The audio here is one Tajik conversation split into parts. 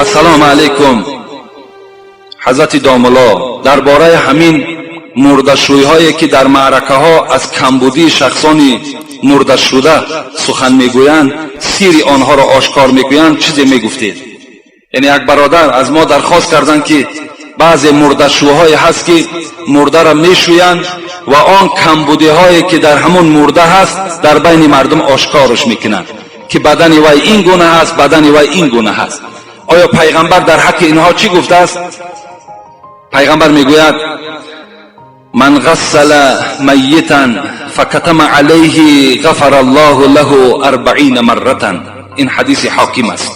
Ассалому алайкум, ҳазрати домулло, дар бораи ҳамин мурдашӯйҳое ки дар маъракаҳо аз камбудии шахсони мурдашуда сухан мегӯянд, сири онҳоро ошкор мекунанд, чизе мегуфтед? Яъне як бародар аз мо дархост карданд, ки баъзе мурдашӯҳое ҳаст, ки мурдаро мешӯянд ва он камбудиҳое ки дар ҳамон мурда ҳаст, дар байни мардум ошкорш мекунанд, ки бадани вай ин гуна ҳаст, бадани вай ин гуна ҳаст. Оё пайғамбар дар ҳаққи инҳо чӣ гуфтааст? Пайғамбар мегӯяд: ман ғассала майитан факатама алайҳи ғафара аллоҳу лаҳу 40 марратан. Ин ҳадиси Ҳоким аст.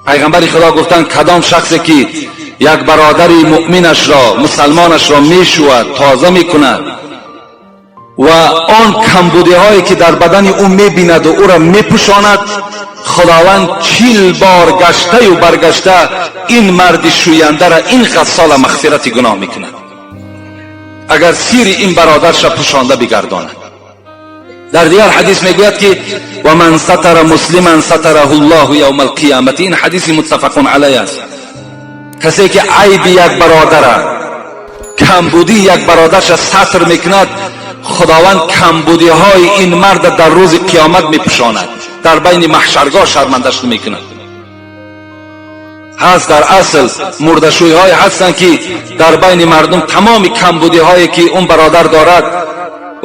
Пайғамбари Худо гуфтанд: кадом шахсе ки як бародари муъминашро, мусалмонашро мешӯяд, тоза мекунад ва он камбудиҳое ки дар бадани ӯ мебинаду ӯро мепӯшонад, Худованд 40 бор гаштаю баргашта ин марди шӯяндара, ин ғассола мағфирати гуноҳ мекунад, агар сири ин бародарша пӯшонда бигардонад. Дар дигар ҳадис мегӯяд, ки ва ман сатара муслиман сатараҳу ллоҳу явма алқиёмати. Ин ҳадиси муттафақун алайҳ аст. Касе ки айби як бародара, камбудии як бародарша сатр мекунад, Худованд камбудиҳои ин марда дар рӯзи қиёмат мепӯшонад, дар байни маҳшаргоҳ шармандаш намекунад. Ҳаст, дар асл мурдашӯйҳое ҳастанд, ки дар байни мардум тамоми камбудиҳое ки он бародар дорад,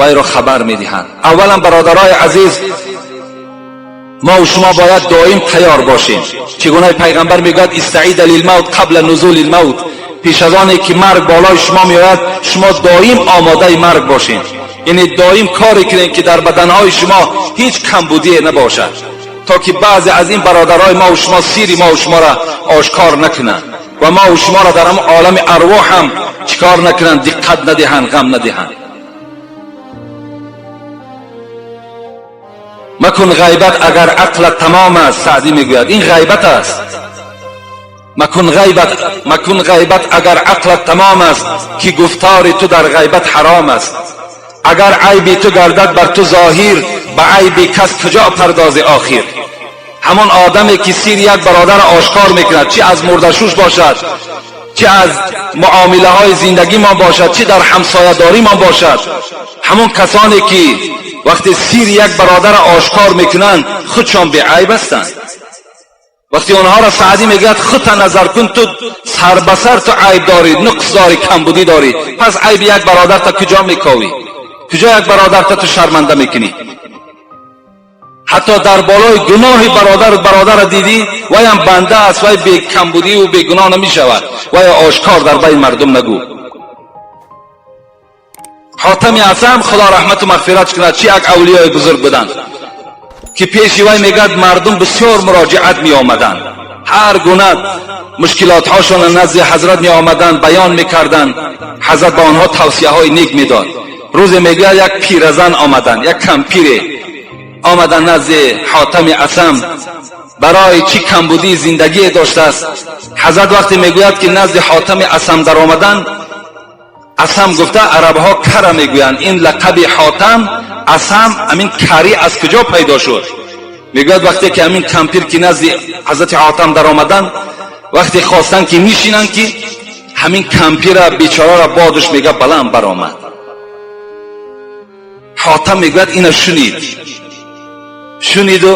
вайро хабар медиҳанд. Аввалан, бародарои азиз, мо шумо бояд доим тайёр бошем. Чӣ гуна пайғамбар мегӯяд: истаида лилмавт қабла нузули лмавт. Пеш аз оне ки марг болои шумо меояд, шумо доим омодаи марг бошед, яъне доим коре кунед, ки дар баданҳои шумо ҳеҷ камбудие набошад, то ки баъзе аз ин бародарои мову шумо сири мову шуморо ошкор накунанд ва мову шуморо дар ҳамон олами арвоҳ ҳам чӣ кор накунанд, диққат надиҳанд, ғам надиҳанд. Макун ғайбат, агар ақлат тамом аст. Саъдӣ мегӯяд, ин ғайбат аст. Макун ғайбат, макун ғайбат, агар ақлат тамом аст, ки гуфтори ту дар ғайбат ҳаром аст. Агар айби ту гардад бар ту зоҳир, ба айби кас куҷо пардози охир? Ҳамон одаме ки сири як бародарро ошкор мекунад, чӣ аз мурдашӯш бошад, чӣ аз муомилаҳои зиндагимон бошад, чӣ дар ҳамсоядоримон бошад, ҳамон касоне ки вақте сири як бародарро ошкор мекунанд, худшон беайб ҳастанд. Вақте онҳоро Саъдӣ мегӯяд: худта назар кун, ту сар ба сар ту айб дорӣ, нуқс дорӣ, камбудӣ дорӣ, пас айби як бародарта куҷо мековӣ? Куҷо як бародарта ту шарманда мекунӣ? Ҳатто дар болои гуноҳи бародар бародарро дидӣ, ваям банда аст, вай бекамбудиву бегуноҳ намешавад, вая ошкор дар байни мардум нагӯ. Ҳотами Асам, Худо раҳмату мағфират кунад, чӣ як авлиёи бузург буданд, ки пеши вай, мегӯяд, мардум бисёр муроҷиат меомаданд, ҳар гуна мушкилотҳошонро назди ҳазрат меомаданд, баён мекарданд. Ҳазрат ба онҳо тавсияҳои нек медод. Рӯзе, мегӯяд, як пиразан омаданд, як кампире омаданд назди Ҳотами Асам, барои чӣ камбудии зиндагие доштааст. Ҳазрат вақте мегӯяд, ки назди Ҳотами Асам даромаданд, Асам гуфта арабҳо кара мегӯянд. Ин лақаби Ҳотам Асам, амин карӣ аз куҷо пайдо шуд? Мегӯяд, вақте ки ҳамин кампир ки назди ҳазрати Ҳотам даромаданд, вақте хостанд ки нишинанд, ки ҳамин кампира бечорара бодуш, мега, баланд баромад. Ҳотам, мегӯяд, ина шунид, шуниду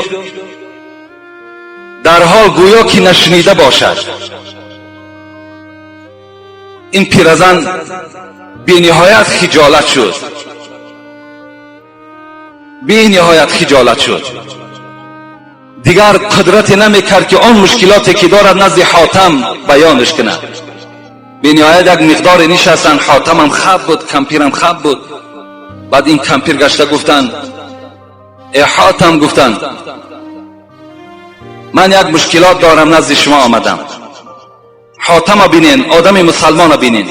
дарҳол гӯё ки нашунида бошад. Ин пиразан бениҳоят хиҷолат шуд, бениҳоят хиҷолат шуд. Дигар қудрате намекард, ки он мушкилоте ки дорад, назди Ҳотам баёнаш кунад. Бениҳоят як миқдоре нишастанд. Ҳотамам хаб буд, кампирам хаб буд. Баъд ин кампир гашта гуфтанд: э Ҳотам, гуфтанд, ман як мушкилот дорам, назди шумо омадам. Ҳотама бинен, одами мусалмона бинен,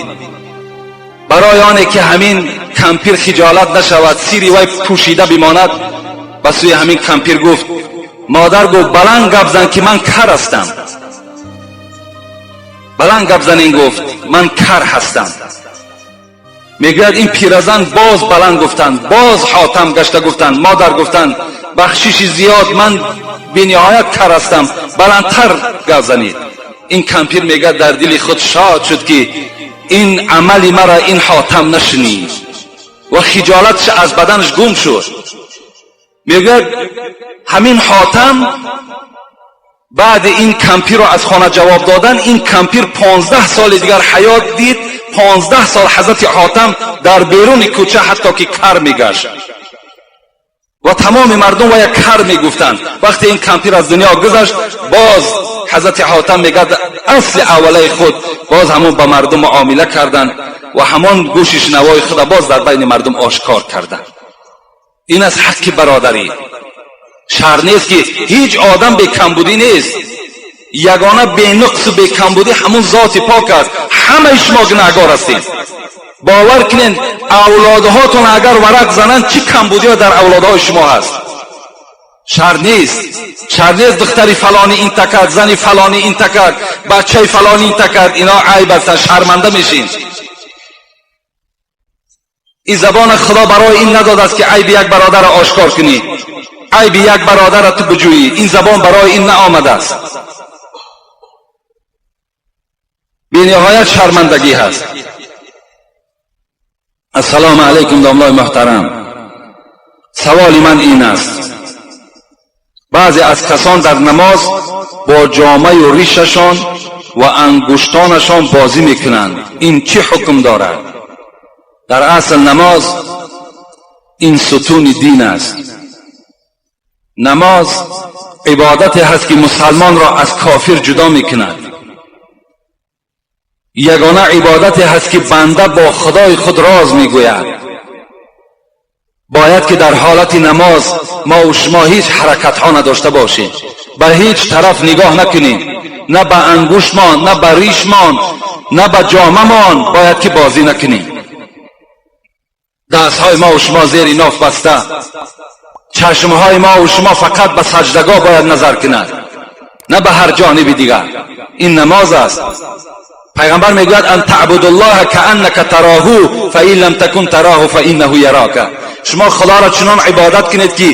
барои оне ки ҳамин кампир хиҷолат нашавад, сири вай пӯшида бимонад, ба сӯи ҳамин кампир гуфт: модар, гуфт, баланд гап зан, ки ман кар ҳастам, баланд гап занин, гуфт, ман кар ҳастам. Мегӯяд, ин пиразан боз баланд гуфтанд. Боз Ҳотам гашта гуфтанд: модар, гуфтанд, бахшиши зиёд, ман бениҳоят кар ҳастам, баландтар гап занед. Ин кампир мегӯяд, дар дили худ шод шуд, ки ин амали мара ин Ҳотам нашунид ва хиҷолатш аз баданаш гум шуд. Мегӯяд, ҳамин Ҳотам баъди ин кампирро аз хона ҷавоб додан, ин кампир 15 соли дигар ҳаёт дид. 15 сол ҳазрати Ҳотам дар беруни кӯча ҳатто ки кар мегашт ва тамоми мардум вая кар мегуфтанд. Вақте ин кампир аз дунё гузашт, боз ҳазрати Ҳотам мегӯяд, асли аввалаи худ боз ҳамон ба мардум муомила карданд ва ҳамон гӯши шунавои худа боз дар байни мардум ошкор карданд. Ин аз ҳаққи бародарӣ. Шарт нест, ки ҳеҷ одам бекамбудӣ нест. Ягона бенуқсу бекамбудӣ ҳамун зоти пок аст. Ҳамаи шумо гунаҳгор ҳастед. Бовар кунед, авлодҳотон агар варақ зананд, чӣ камбудиҳо дар авлодҳои шумо ҳаст. Шарт нест, шарт нест, духтари фалонӣ ин такард, зани фалонӣ ин такард, бачаи фалонӣ ин такард. Ино айб ҳастанд, шарманда мешин. Ин забона Худо барои ин надодааст, ки айби як бародарро ошкор кунӣ, айби як бародарро ту биҷӯӣ. Ин забон барои ин наомадааст. Бениҳоят шармандагӣ ҳаст. Ассалому алайкум, домлои муҳтарам. Саволи ман ин аст: баъзе аз касон дар намоз бо ҷомаю ришашон ва ангуштонашон бозӣ мекунанд. Ин чӣ ҳукм дорад? Дар асл намоз ин сутуни дин аст. Намоз ибодате ҳаст, ки мусалмонро аз кофир ҷудо мекунад. Ягона ибодате ҳаст, ки банда бо Худои худ роз мегӯяд. Бояд ки дар ҳолати намоз мо шумо ҳеҷ ҳаракатҳо надошта бошем, ба ҳеҷ тараф нигоҳ накунем, на ба ангуштмон, на ба ришмон, на ба ҷомамон бояд ки бозӣ накунем. Дастҳои мо шумо зери ноф баста, чашмҳои мо шумо фақат ба саҷдагоҳ бояд назар кунад, на ба ҳар ҷониби дигар. Ин намоз аст. Пайғамбар мегӯяд: أن تعبد الله كأنك تراه فإن لم تكن تراه فإنه يراك. Шумо Худоро чунон ибодат кунед, ки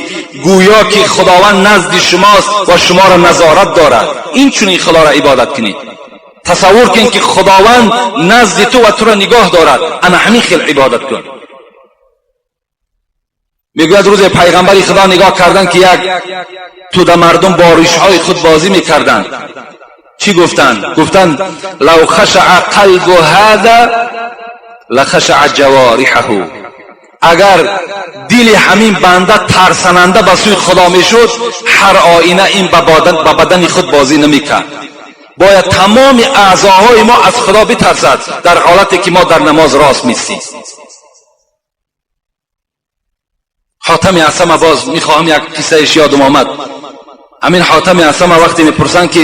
гӯё ки Худованд назди шумост ва шуморо назорат дорад. Ин чунин Худоро ибодат кунед. Тасаввур кун, ки Худованд назди ту ва туро нигоҳ дорад. Ана ҳамин хел ибодат кун. Мегӯяд, рӯзе пайғамбари Худо нигоҳ карданд, ки як тӯда мардум бо ришҳои худ бозӣ мекарданд. Чӣ гуфтанд? Гуфтанд: لو خشع قلب هذا لخشع جوارحه. Агар дили ҳамин банда тарсананда ба сӯи Худо мешуд, ҳар оина ин ба бадани худ бозӣ намекард. Бояд тамоми аъзоҳои мо аз Худо битарсад дар ҳолате ки мо дар намоз рост мистем. Ҳотами Асама, боз мехоҳам, як қиссаеш ёдам омад. Ҳамин Ҳотами Асама вақте мепурсанд, ки